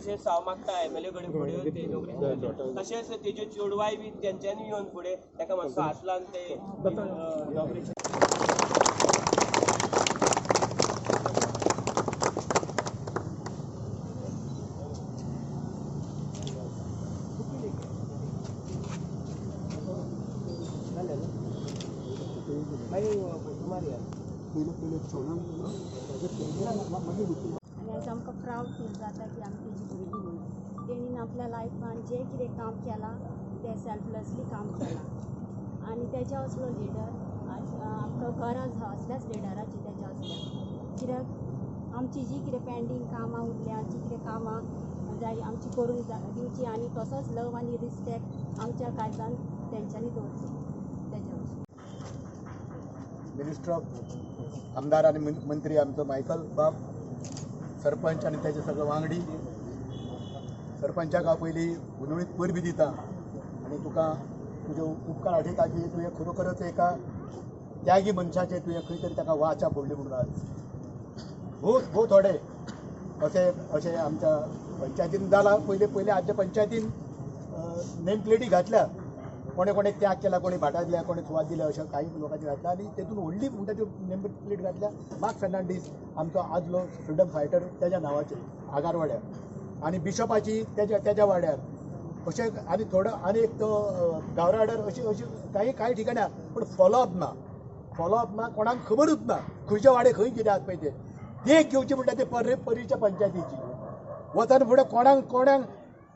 तशेंच हांव मागता एमएलए कडेन फुडें येवन ते इनॉग्रेशन, तशेंच तेज्यो चेडवाय बी तेंच्यांनी येवन फुडें ताका मातसो हात लावन ते इनॉग्रेशन. आनी आयज आमकां प्रावड फील जाता की आमी तेजी भुरगीं म्हणून. तेणीन आपल्या लायफान जें कितें काम केलां तें सेल्फलेसली काम केलां आनी तेज्या असलो लिडर आज आमकां गरज आसा असल्याच लिडराची तेज्या असल्या. कित्याक आमची जी कितें पेंडींग कामां उरल्या, जी कितें कामां जाय आमची करूंक दिवची आनी तसोच लव आनी रिस्पेक्ट आमच्या काळजान तेंच्यांनी दवरचो तेज्या वशीन. मिनिस्टर ऑफ आमदार आनी मंत्री आमचो मायकल बाब, सरपंच आनी तेजे सगळे वांगडी, सरपंचाक हांव पयलीं हुनवणीत परबी दिता आनी तुका तुजे उपकार आठयता की तुवें खरोखरच एका त्यागी मनशाचे तुवें खंय तरी ताका वाचा फोडली म्हणून. आज भोव भोव थोडे अशें अशें आमच्या पंचायतीन जालां. पयलीं पयलीं आमच्या पंचायतीन नेम प्लेटी घातल्या, कोणे कोणे त्याग केला, कोणी भाटां दिल्या, कोणी सुवात दिल्या, अशें काही लोकांनी घातल्या आनी तेतून व्हडली म्हणटा त्यो नेम प्लेट घातल्या मार्क फेर्नांडीस आमचो आदलो फ्रिडम फायटर तेज्या नांवाचेर आगारवाड्यार आनी बिशपाची तेज्या तेज्या वाड्यार अशें आनी थोडो आनी एक तो गावरावाड्यार अशी अशी काही कांय ठिकाणां, पूण फॉलोअप ना, फॉलोअप ना, कोणाक खबरूच ना खंयच्या वाडे खंय कितें आसा पळय तें. देख घेवची म्हणटा ते पर्रीच्या पंचायतीची वचन फुडें कोणाक कोणाक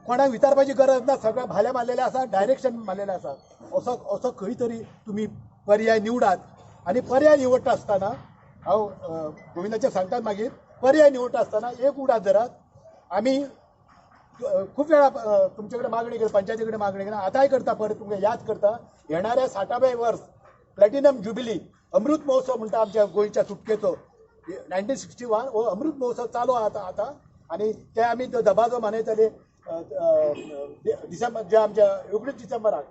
कोणाक विचारपाची गरज ना, सगळें भाले मारलेले आसा, डायरेक्शन मारलेलें आसा. असो असो खंय तरी तुमी पर्याय निवडात आनी पर्याय निवडटा आसतना हांव गोविंदाचें सांगतात मागीर, पर्याय निवडटा आसतना एक उडास धरात. आमी खूब वेळा तुमचे कडेन मागणी केली, पंचायती कडेन मागणी केली, आतांय करता, परत तुमकां याद करता. येणाऱ्या 60व्या वर्स प्लॅटिनम ज्युबिली अमृत महोत्सव म्हणटा आमच्या गोंयच्या सुटकेचो 1961 हो अमृत महोत्सव चालू आतां आतां आनी ते आमी तो दबाजो मनयतले डिसेंबर, जे आमच्या 19 डिसेंबराक.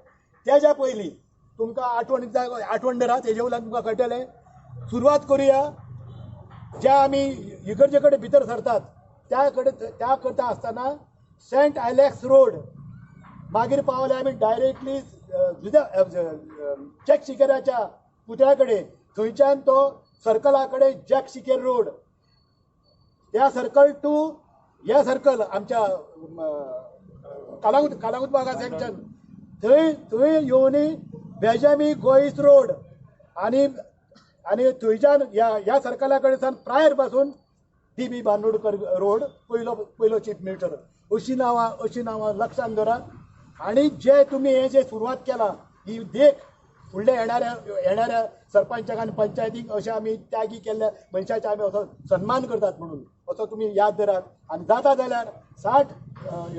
तेज्या पयलीं तुमकां आठवण आठवण धरात, तेजे वयल्यान तुमकां कळटलें. सुरवात करुया ज्या आमी इगर्जे कडेन भितर सरतात त्या कडेन, त्या करता आसतना सेंट एलेक्स रोड मागीर पावले आमी डायरेक्टली जॅक शिकेराच्या पुतळ्या कडेन, थंयच्यान तो सर्कला कडेन जॅक शिकेर रोड, त्या सर्कल टू ह्या सर्कल आमच्या कालांगूट कालांगूट बागा सेक्शन, थंय थंय येवनी बेजामी गोईस रोड आनी आनी थंयच्यान ह्या ह्या सर्कला कडेन सावन प्रायर पासून डी बी बांदोडकर रोड पयलो पयलो चीफ मिनिस्टर, अशी नांवां अशी नांवां लक्षांत दवरात. आनी जे तुमी हे जे सुरवात केला ही देख फुडल्या येणाऱ्या येणाऱ्या सरपंचाक आनी पंचायतीक अशें आमी त्यागी केल्ल्या मनशाचे आमी असो सन्मान करतात म्हणून असो तुमी याद धरात. आनी जाता जाल्यार 60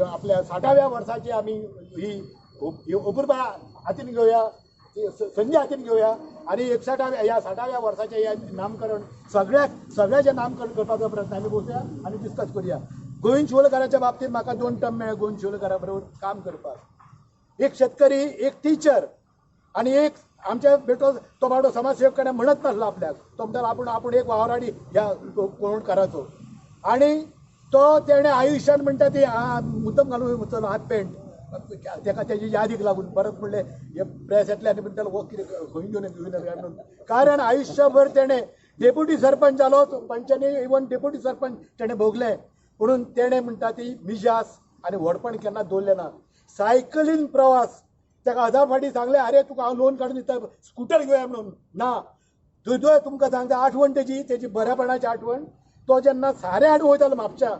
आपल्या 60व्या वर्साची आमी ही अपुरबाय हातीन घेवया, संदी हातीन घेवया आनी 61व्या ह्या 60व्या वर्साचें हें नामकरण सगळ्याक सगळ्याचें नामकरण करपाचो प्रयत्न आमी बसया आनी डिस्कस करुया. गोविंद शिवोलकाराच्या बाबतींत म्हाका 2 टर्म मेळ्ळे गोविंद शिवोलकारा बरोबर काम करपाक. एक शेतकरी, एक टिचर आनी एक आमच्या बेटो तो बाबडो समाजसेवक केन्ना म्हणत नासलो आपल्याक, तो म्हणटालो आपूण आपूण एक वावराडी ह्या कोणकाराचो. आनी तो तेणें आयुश्यान म्हणटा ती मुद्दम घालून चलो हाफ पॅन्ट तेका तेजी यादीक लागून परत म्हणलें हे प्रेस येतले आनी म्हणटालो हो कितें खंय घेवन घेवन काय म्हणून. कारण आयुश्यभर तेणें डेप्युटी सरपंच जालो, पंचांनी इवन डेप्युटी सरपंच तेणें भोगलें, पुणून तेणें म्हणटा ती मिजास आनी व्हडपण केन्ना दवरलें ना. सायकलीन प्रवास ताका 1000 फावटी सांगलें, अरे तुका हांव लोन काडून दिता स्कुटर घेवया म्हणून, ना. थंय तुमकां सांगता आठवण तेजी, तेजी बऱ्यापणाची आठवण. तो जेन्ना सारे हाडून वयतालो म्हापशा,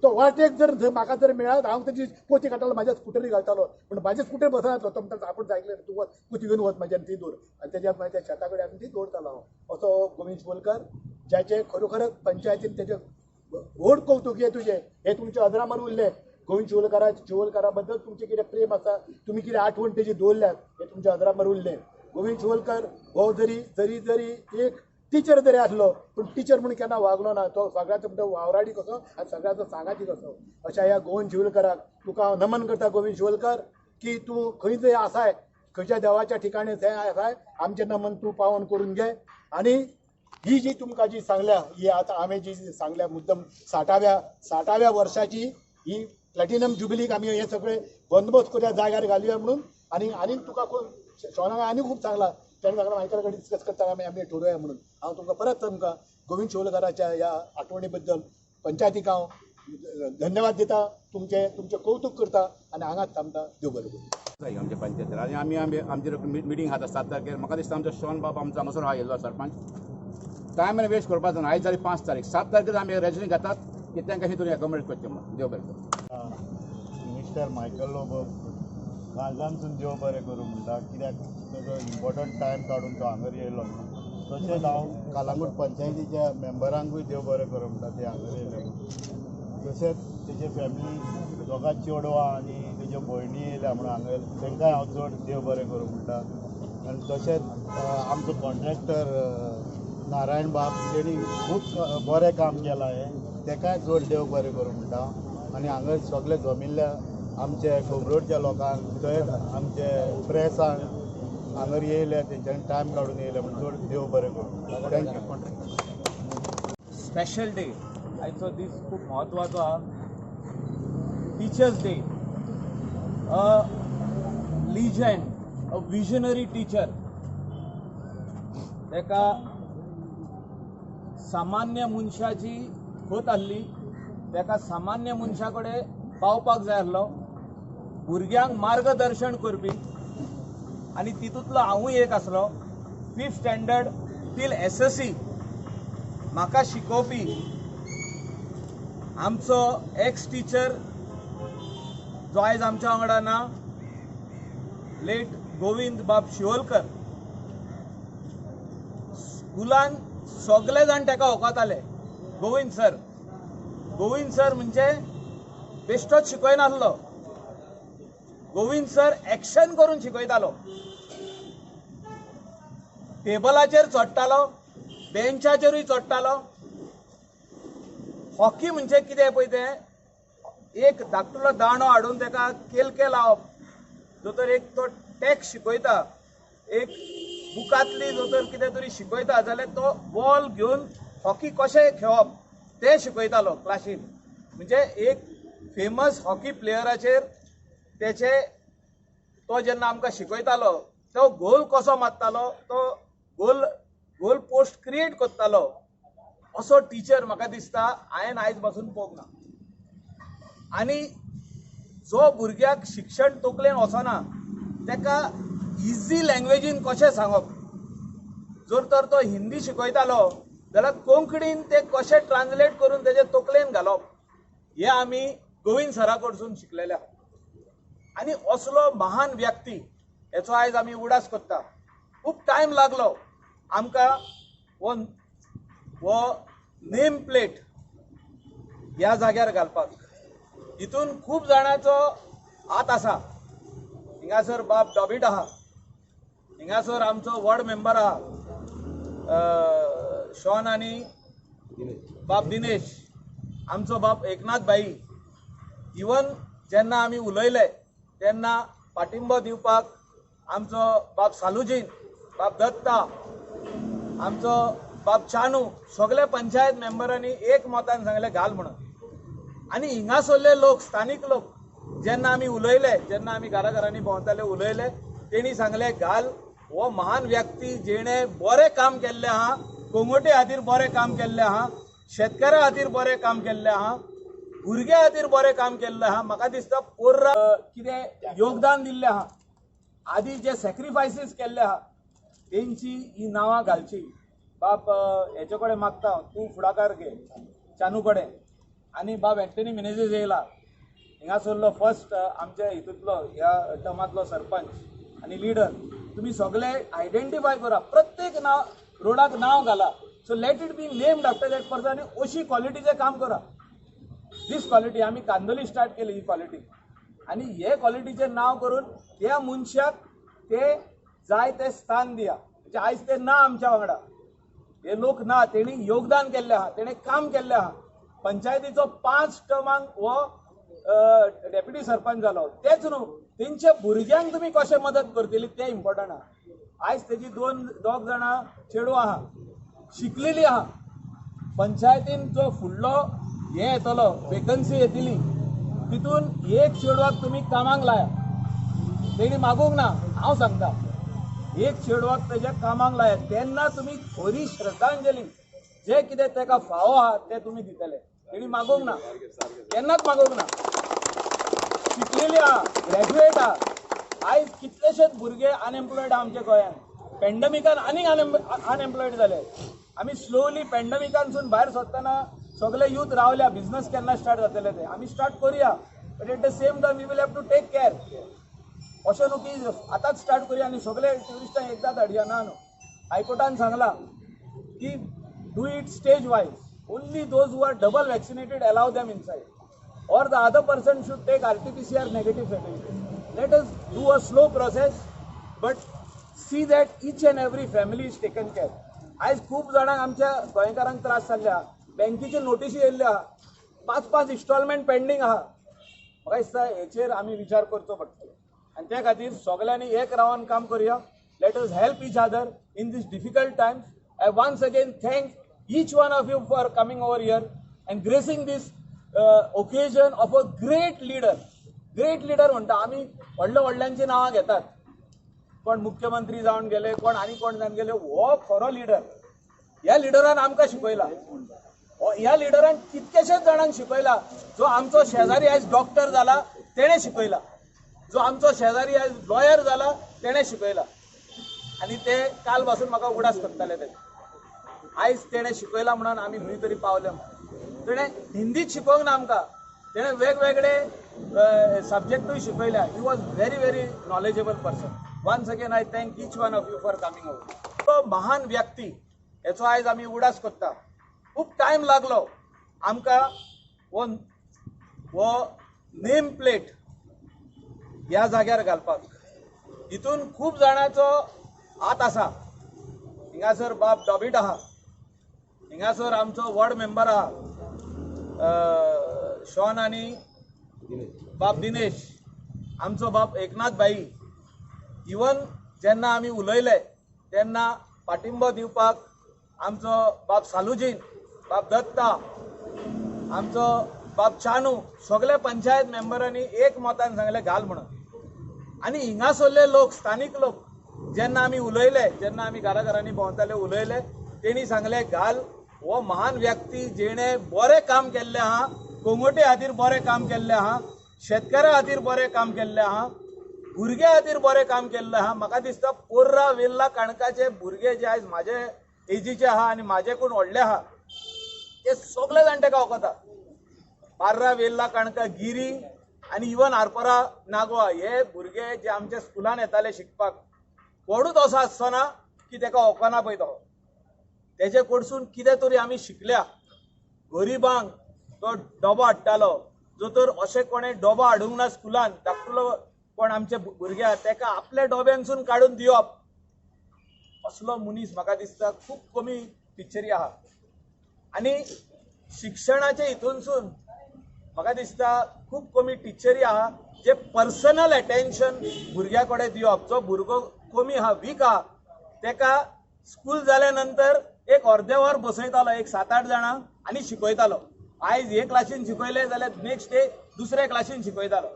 तो वाटेक जर म्हाका जर मेळत हांव तेजी पोती काडटालो, म्हाज्या स्कुटरी घालतालो, पूण म्हाज्या स्कुटर बसनासलो. तो म्हणटा आपूण सायकलीर तूं वच पोती घेवन वच म्हाज्यान ती दवर, आनी तेज्या त्या शेता कडेन हाडून ती दवरतालो हांव. असो गोविंद शिवोलकर ज्याचे खरोखरच पंचायतीन तेजें व्हड कौतुक हें तुजें, हें तुमचें अजरामर उरलें. गोविंद शिवोलकारा बद्दल तुमचें कितें प्रेम आसा, तुमी कितें आठवण तेजी दवरल्यात हें तुमचें अजरामर उरलें. गोविंद शिवोलकर हो जरी जरी जरी एक टिचर जरी आसलो पूण टिचर म्हणून केन्ना वागलो ना, तो सगळ्याचो म्हणटा वावराडी कसो आनी सगळ्याचो सांगाती कसो. अशा ह्या गोविंद शिवोलकराक तुका हांव नमन करता गोविंद शिवोलकर, की तूं खंय जंय आसाय, खंयच्या देवाच्या ठिकाणी थंय आसाय, आमचें नमन तूं पावन करून घे. आनी ही जी तुमकां जी सांगल्या, ही आतां हांवें जी सांगल्या मुद्दम 60व्या वर्साची ही प्लॅटिनम जुबिलीक आमी हे सगळे बंदोबस्त करुया, जाग्यार घालुया म्हणून. आनी आनीक तुका शॉनाक आनी खूब सांगला, तेणें सांगलां मायकला कडेन डिस्कस करता आमी आमी ठरोवया म्हणून. हांव तुमकां परत तुमकां गोविंद शिवोलकाराच्या ह्या आठवणी बद्दल पंचायतीक हांव धन्यवाद दिता, तुमचें तुमचें कौतूक करता आनी हांगाच थांबता. देव बरें करूं. आमच्या पंचायतीर आनी आमी आमी आमची मिटींग आसा 7 तारखेर. म्हाका दिसता आमचो शॉन बाब आमचो हांगासर आयिल्लो सरपंच, टायम आनी वेस्ट करपाचो ना. आयज जाली 5 तारीख, 7 तारखेर आमी रेजिस्ट्रेशन घेतात की तांकां कशें तरी एकोमोडेट करचें म्हणून. देव बरें करूं. मिस्टर मायकल लोबो काळजांतसून देव बरें करूं म्हणटा, कित्याक ताजो इम्पॉर्टंट टायम काडून तो हांगर येयलो म्हणून. तशेंच हांव कालांगूट पंचायतीच्या मेंबरांकूय देव बरें करूं म्हणटा, ते हांगर येयले म्हणून. तशेंच तेजे फॅमिली दोगां चेडवां आनी तेज्यो भयणी येयल्या म्हणून हांगर, तांकांय हांव चड देव बरें करूं म्हणटा. आनी तशेंच आमचो कॉन्ट्रॅक्टर नारायण बाब, तेणी खूब बरें काम केलां हें, तेकाय चड देव बरें करूं म्हणटा. आनी हांगा सगळे जमिल्ल्या आमचे खोबरोडच्या लोकांक, थंय आमचे प्रेसांक हांगर येयले, तेंच्यांनी टायम काडून येयले म्हण चड देव बरें करूं. Thank you. Special day, आयचो दीस खूब म्हत्वाचो आहा. Teachers day, a legend, a visionary teacher, ताका सामान्य मनशाची खोत आहली, ताका सामान्य मनशा कडेन पावपाक जाय आसलो, भुरग्यांक मार्गदर्शन करपी, आनी तितूंतलो हांवूय एक आसलो. 5th standard till SSC म्हाका शिकोवपी आमचो एक्स टिचर जो आयज आमच्या वांगडा ना, लेट गोविंद बाब शिवोलकर. स्कुलान सगळे जाण ताका वखताले गोविंद सर. गोविंद सर म्हणजे बेश्टोच शिकयनासलो, गोविंद सर एक्शन करून शिकयतालो. टेबलाचेर चडटालो, बेंचाचेरूय चडटालो. हॉकी म्हणजे कितें पळय तें, एक धाकटुलो दांडो हाडून ताका केलके लावप, जो तर एक तो टॅक्स शिकयता, एक बुकांतली जो तर कितें तरी शिकयता जाल्यार तो बॉल घेवन हॉकी कशें खेळप तें शिकयतालो क्लासीन. म्हणजे एक फेमस हॉकी प्लेयराचेर तेचे तो जेन्ना आमकां शिकयतालो, तो गोल कसो मारतालो, तो गोल गोल पोस्ट क्रिएट करतालो, असो टिचर म्हाका दिसता हांवें आयज पासून पळोवंक ना. आनी जो भुरग्याक शिक्षण तकलेन वचना ताका इजी लँग्वेजीन कशें सांगप, जर तर तो हिंदी शिकयतालो जाल्यार कोंकणीन ते कशें ट्रान्सलेट करून तेजे तकलेन घालप, हें आमी गोविंद सरा कडसून शिकलेले आहा. आनी असलो महान व्यक्ती हेचो आयज आमी उडास करता. खूब टायम लागलो आमकां हो नेम प्लेट ह्या जाग्यार घालपाक. हितून खूब जाणांचो हात आसा. हिंगासर बाब डॉबीट आहा, हिंगासर आमचो वॉर्ड मेंबर आहा शॉन आनी बाब दिनेश, आमचो बाब एकनाथ भाई. इवन जेन्ना आमी उलयले तेन्ना पाठिंबो दिवपाक आमचो बाब सालुजीन, बाब दत्ता, आमचो बाब चानू, सगळे पंचायत मेंबरांनी एक मतान सांगले घाल म्हणून. आनी हिंगासरले लोक, स्थानीक लोक जेन्ना आमी उलयले, जेन्ना आमी घरा घरांनी भोंवताले उलयले, तेणी सांगले घाल, हो महान व्यक्ती जेणे बरें काम केल्लें आहा, कोंगोटे खातीर बरें काम केल्लें आहा, शेतकारां खातीर बरें काम केल्लें आहा, भुरग्यां खातीर बरें काम केल्लें आहा. म्हाका दिसता पोर्रा कितें योगदान दिल्लें आहा, आदी जे सॅक्रिफायसीस केल्ले आहा तेंची ही नांवां घालची. बाब हेचे कडेन मागता तूं फुडाकार घे, चानू कडेन. आनी बाब एंटनी मिनेजीस येयला हिंगासरलो फर्स्ट आमच्या हितूंतलो ह्या टर्मांतलो सरपंच आनी लिडर. तुमी सगळे आयडेंटिफाय करा, प्रत्येक नांव रोडाक नांव घाला. So let it be named after that person. आनी अशी क्वॉलिटीचें काम करा. दीस क्वॉलिटी आमी कांदोली स्टार्ट केली ही क्वॉलिटी, आनी हे क्वॉलिटीचें नांव करून त्या मनशाक ते जाय तें स्थान दिया. म्हणजे आयज ते ना आमच्या वांगडा, हे लोक ना, तेणी योगदान केल्लें आहा, तेणें काम केल्लें आहा. पंचायतीचो 5 टर्मांक हो डेप्युटी सरपंच जालो. तेच न्हू, तेंच्या भुरग्यांक तुमी कशें मदत करतली तें इम्पॉर्टंट आहा. आयज तेजी दोग जाणां चेडवां आहा, शिकलेली आहा. पंचायतीन जो फुडलो हें येतलो, वेकन्सी येतली, तितून एक चेडवाक तुमी कामाक लाया. तेणी मागूंक ना, हांव सांगता, एक चेडवाक तेज्या कामाक लाया तेन्ना तुमी खरी श्रद्धांजली जे कितें तेका फावो आहा ते तुमी दितले. तेणी मागूंक ना, केन्नाच मागूंक ना. शिकलेली आहा, ग्रॅज्युएट आहा. आयज कितलेशेच भुरगे अनएम्प्लॉयड आहा आमच्या गोंयांत. पॅन्डमिकान आनीक अनएम्प्लॉयड जाले. आमी स्लोली पॅन्डमिकानसून भायर सरतना सगळे यूथ रावल्या, बिझनस केन्ना स्टार्ट जातले ते आमी स्टार्ट करुया, but at the same time we will have to take care. अशें न्हू की आतांच स्टार्ट करुया आनी सगळे ट्युरिस्टांक एकदां धाडया, ना न्हू. हायकोर्टान सांगलां की do it stage wise. Only those who are double vaccinated allow them inside, or the other person should take RT-PCR negative certificate. Let us do a slow process, but see that each and every family is taken care. आयज खूब जाणांक आमच्या गोंयकारांक त्रास जाल्ले आहा. बँकेच्यो नोटिसी येयल्ल्यो आहा, 5-5 instalment pending आहा. म्हाका दिसता हेचेर आमी विचार करचो पडटलो आनी त्या खातीर सगळ्यांनी एक रावन काम करुया. Let us help each other in this difficult times. I once again thank each one of you for coming over here and gracing this occasion of a great leader. Great leader म्हणटा आमी व्हडल्या व्हडल्यांची नांवां घेतात, कोण मुख्यमंत्री जावन गेले, कोण आनी कोण जावन गेले. हो खरो लिडर. ह्या लिडरान आमकां शिकयला, ह्या लिडरान कितकेशेच जाणांक शिकयला. जो आमचो शेजारी आयज डॉक्टर जाला तेणें शिकयला, जो आमचो शेजारी आयज लॉयर जाला तेणें शिकयला. आनी ते काल पासून म्हाका उगडास करताले ते. आयज तेणें शिकयला म्हणून आमी खंय तरी पावले. तेणें हिंदीच शिकोवंक ना आमकां, तेणें वेगवेगळे सब्जेक्टूय शिकयल्या. He was very very knowledgeable person. Once again I thank each one of you for coming out. तो महान व्यक्ती हेचो आयज आमी उगडास करता. खूब टायम लागलो आमकां हो नेम प्लेट ह्या जाग्यार घालपाक. हितून खूब जाणांचो हात आसा. हिंगासर बाब डॉबीट आहा, हिंगासर आमचो वॉर्ड मेंबर आहा शॉन आनी बाब दिनेश, आमचो बाब एकनाथ भाई. इवन जेन्ना आमी उलयले तेन्ना पाठिंबो दिवपाक आमचो बाब सालुजीन, बाब दत्ता, आमचो बाब चानू, सगळे पंचायत मेंबरांनी एक मतान सांगलें घाल म्हणून. आनी हिंगासरले लोक, स्थानीक लोक जेन्ना आमी उलयले, जेन्ना आमी घरा घरांनी भोंवताले उलयले, तेणी सांगलें घाल, हो महान व्यक्ती जेणे बरें काम केल्लें आहा, कोंगोटे खातीर बरें काम केल्लें आहा, शेतकारां खातीर बरें काम केल्लें आहा, भुरग्यां खातीर बरें काम केल्लें आहा. म्हाका दिसता पोर्रा वेल्ला काणकाचे भुरगे जे आयज म्हाजे एजीचे आहा आनी म्हाजे कोण व्हडले आहा ते सगळे जाण तेका वखता. बार्रा वेल्ला काणका गिरी आनी इवन आरपोरा नागवा हे भुरगे जे आमच्या स्कुलान येताले शिकपाक, कोणूच असो आसचो ना की तेका वखना पळय तो. तेजे कडसून कितें तरी आमी शिकल्या. गरिबांक तो डबो हाडटालो, जो तर अशें कोणें डबो हाडूंक ना स्कुलान, धाकटुलो कोण आमचे भुरगे आहा तेका आपल्या डब्यांसून काडून दिवप, असलो मनीस म्हाका दिसता खूब कमी टिचरी आहा. आनी शिक्षणाचे हितूनसून म्हाका दिसता खूब कमी टिचरी आहा जे पर्सनल अटेन्शन भुरग्या कडेन दिवप. जो भुरगो कमी आहा, वीक आहा, तेका स्कूल जाल्या नंतर एक अर्दे वर बसयतालो, एक 7-8 जाणां आनी शिकयतालो. आयज हे क्लासीन शिकयले जाल्यार नेक्स्ट डे दुसऱ्या क्लासीन शिकयतालो.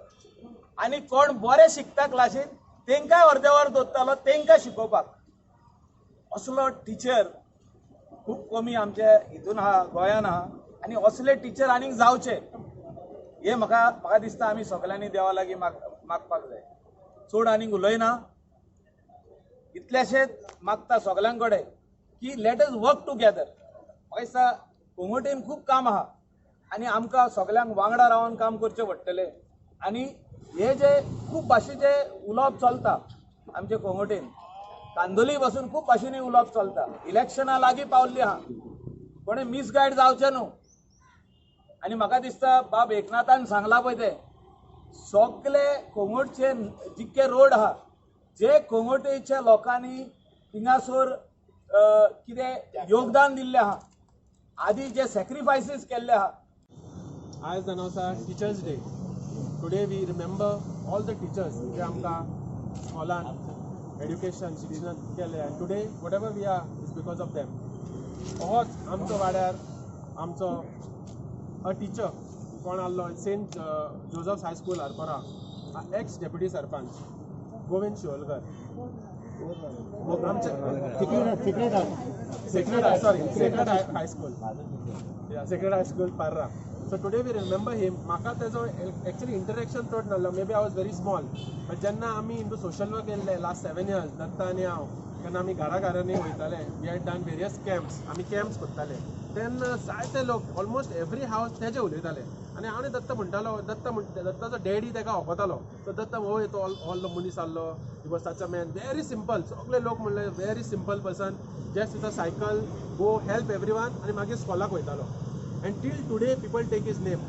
आनी कोण बरें शिकता क्लासीन तेंकांय अर्दे वर दवरतालो तेंकां शिकोवपाक. असलो टिचर खूब कमी आमच्या हितून आहा, गोंयान आहा. आनी असले टिचर आनीक जावचे हे म्हाका दिसता आमी सगळ्यांनी देवा लागीं मागपाक जाय. चड आनीक उलयना, इतलेशेच मागता सगळ्यां कडेन की let us work together. म्हाका दिसता कोंगोटेन खूब काम आहा आनी आमकां सगळ्यांक वांगडा रावन काम करचें पडटलें. आनी हे जे खूब भाशेचे उलोवप चलता आमचे कोंगोटेन, कांदोली पासून खूब भाशेंनी उलोवप चलता. इलेक्शनां लागीं पावल्ली आहा, कोणें मिसगायड जावचें न्हू. आनी म्हाका दिसता बाब एकनाथान सांगलां पळय तें, सगळे कोंगोटचे जितके रोड आहा, जे कोंगोटेच्या लोकांनी थिंगासर कितें योगदान दिल्लें आहा, आदी जे सॅक्रिफायसीस केल्ले आहा. आयज जावन आसा teachers day. Today we remember all the teachers जे आमकां स्कॉलान एड्युकेशन शिक्षण केलें, आनी today whatever we are is because of them. होच आमचो वाड्यार आमचो a teacher कोण आहलो Saint Joseph's High School Arpora, ex deputy sarpanch Govind Shiolkar. Sacred High School, Sacred High School Parra. So today we remember him. म्हाका तेजो actually interaction चड नासलो, maybe I was very small, but जेन्ना आमी into social work येयल्ले last 7 years Datta आनी हांव, तेन्ना आमी घरा घरांनी वयताले. We had done various camps, आमी कॅम्प्स करताले तेन्ना जायते लोक ऑलमोस्ट एवरी हावस तेजे उलयताले. आनी हांव आनी दत्ता म्हणटालो, दत्ताचो डॅडी तेका वखतालो. सो दत्ता होय तो व्हडलो मनीस आहलो, he was such a man, very simple. सगळे लोक म्हणले very simple person, just with a cycle go help everyone आनी मागीर स्कॉलाक वयतालो. And till today people take his name.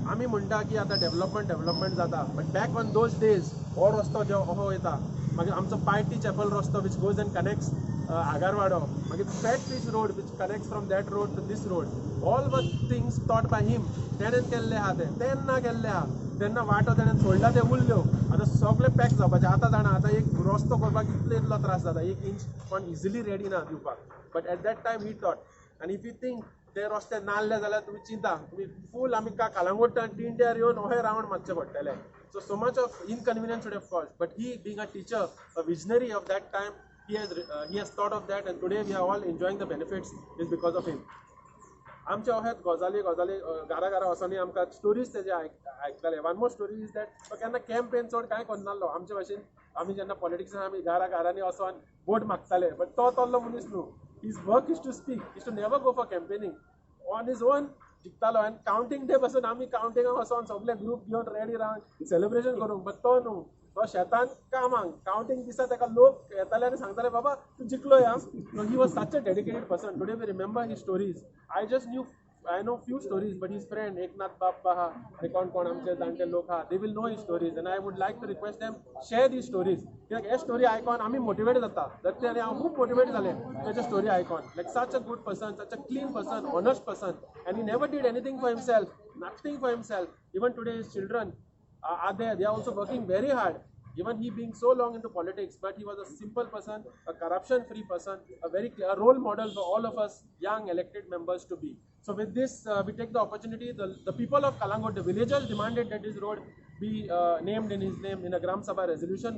आमी म्हणटा की आतां डेवलपमेंट जाता, but back on those days हो रस्तो जो असो वयता, मागीर आमचो पायटी चॅपल रस्तो which goes and connects Agarwada, मागीर fat fish road which connects from that road to this road, all were things taught by him. तेणेन केल्ले आहा ते, तेन्ना केल्ले आहा, तेन्ना वाटो तेणेन सोडला ते उरल्यो. आतां सगळे पॅक जावपाचे. आतां जाणा आतां एक रस्तो करपाक कितलो इतलो त्रास जाता, 1 इंच कोण इजिली रेडी ना दिवपाक, but at that time he taught. आनी if you think ते रस्ते नाल्ले जाल्यार तुमी चिंता, तुमी फूल आमी कालांगूट टिंट्यार येवन अहें रावंड मारचे पडटले. So much of inconvenience would have caused, but he being a teacher, a visionary of that time, he has thought of that, and today we are all enjoying the benefits is because of him. आमचे अहेत गजाली गजाली घरा घरा वचोनी आमकां stories तेजे आयकताले. One more story is that तो केन्ना campaign चड कांय करनासलो. आमचे भाशेन आमी जेन्ना पॉलिटिक्सान आमी घरा घरांनी वचोन वोट मागताले, बट तो तसलो मनीस न्हू. His work is to speak, is to never go for campaigning. On his own जिखतालो. आनी कावंटींग डे पासून आमी कावंटिंगाक वचोन सगळे ग्रूप घेवन रेडी रावन सेलिब्रेशन करूंक, बट तो न्हू, तो शेतान कामाक. कावंटींग दिसा ताका लोक येताले आनी सांगताले बाबा तूं जिखलो या. He was such a dedicated person. Today we remember his stories. I know few stories, but his friend Eknath बाप्पा आहा आनी कोण कोण आमचे जाणटे लोक आहा, they will know his stories, and I would like to request them share these stories. कित्याक हे स्टोरी आयकून आमी मोटिवेट जाता. दत्ते आनी हांव खूब मोटिवेट जाले तेचे स्टोरी आयकून. Like such a good person, such a clean person, honest person, and he never did anything for himself, nothing for himself. Even today his children are there, they are also working very hard. Even he being so long into politics, but he was a simple person, a corruption-free person, a very clear role model for all of us young elected members to be. So with this, we take the opportunity. The people of Calangute, the villagers demanded that this road be named in his name in a Gram Sabha resolution.